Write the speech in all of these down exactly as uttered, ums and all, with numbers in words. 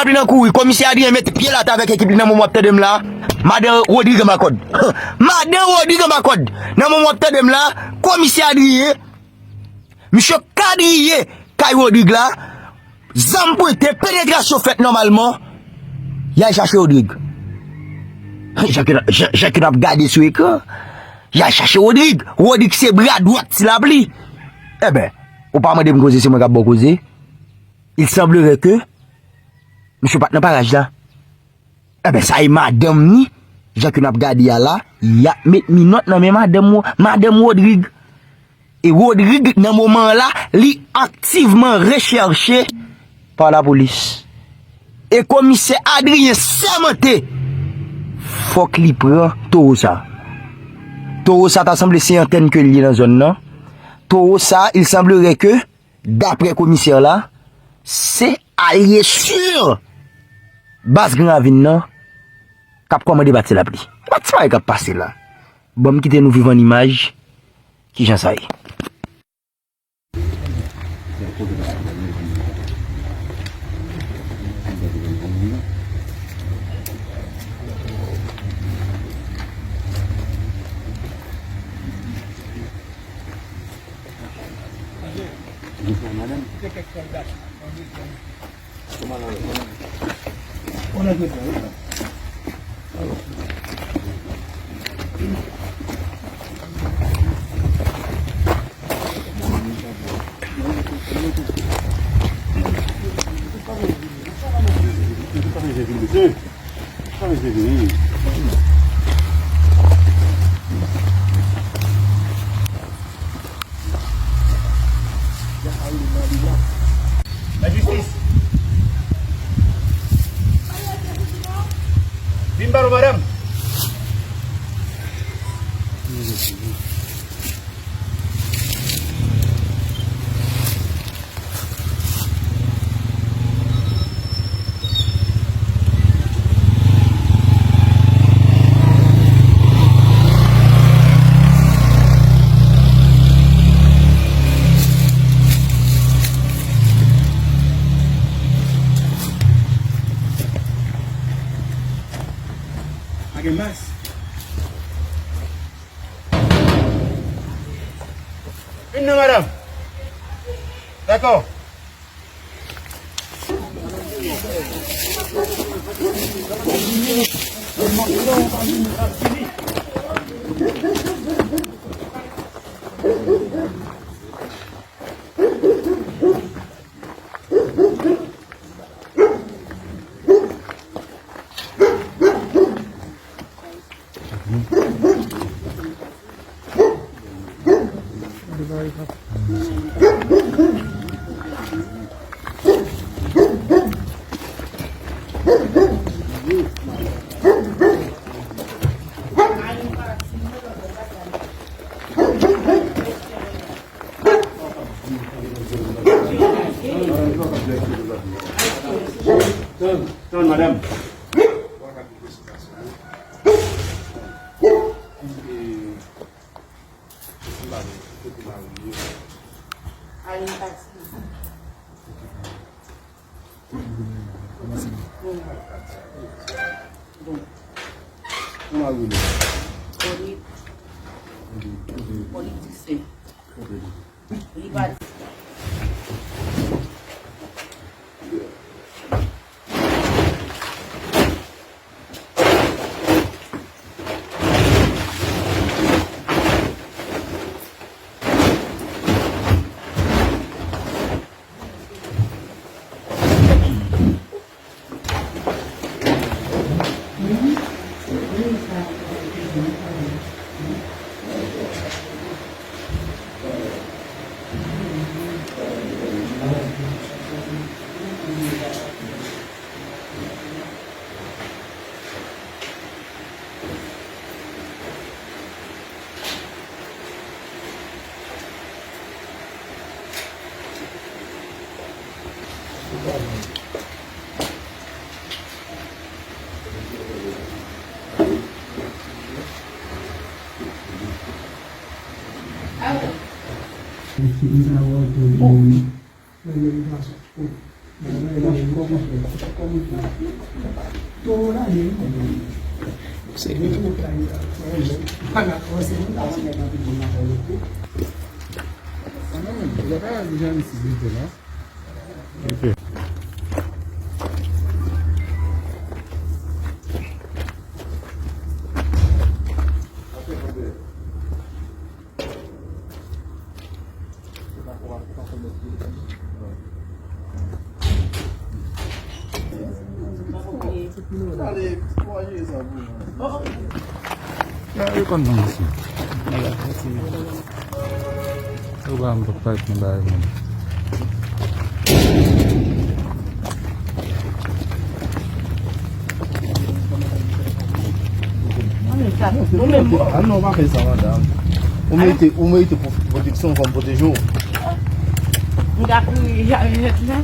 Lapli nan kouri, komisè Adrien mete pye l atè avèk ekip li nan moman w ap tande m la. Madan Rodrig anba kòd. Madan Rodrig anba kòd. Nan moman w ap tande m la, komisè Adrien, misye kadriye kay Rodrig la. Zam pwente, penetrasyon fèt nòmalman. Y al chache Rodrig. Jan ke n ap, jan, jan ke n ap gade sou ekran, y al chache Rodrig. Rodrig se bra dwat Ti Lapli. Enben, ou pa mande m koze, se mwen k ap ba w koze. Il semblerait que misye pa t nan paraj la. Enben, sa e madanm ni, jan ke n ap gade a la, y ap met minòt nan men madanm, Wo- madanm Rodrig. E Rodrig, nan moman an la, li aktivman rechèche pa lapolis. E komisè Adrien sèmante, fòk li pran towo sa. Towo sa ta sanble se antèn ke l ye nan zòn nan. Towo sa, il semblerait que, daprè komisè la, se alye sur baz Gran Ravin nan k ap kòmande Ti Lapli. E pa ti bagay k ap pase la. Ban m kite nou viv an imaj kijan sa ye. Lajistis. Vin ba nou, madanm. Pa gen mas. Vin non, madanm. Dakò. Tann, tann, madanm. Bon. Kòman rele? Oli. Oli, Oli. Oli Dise. Oli. Li pa Ok. Ya, yo konn nan misye. Yo ba m pa pati bay moun. Nou menm. Ah non, pa fè sa, madanm. Ou merite, ou merite pwoteksyon, fò m pwoteje w. M ka kouri, y a ret la.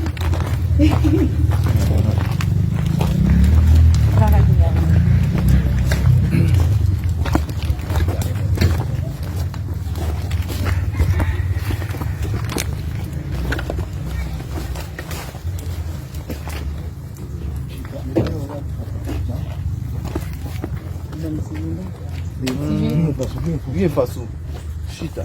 Byen fas ou. Chita.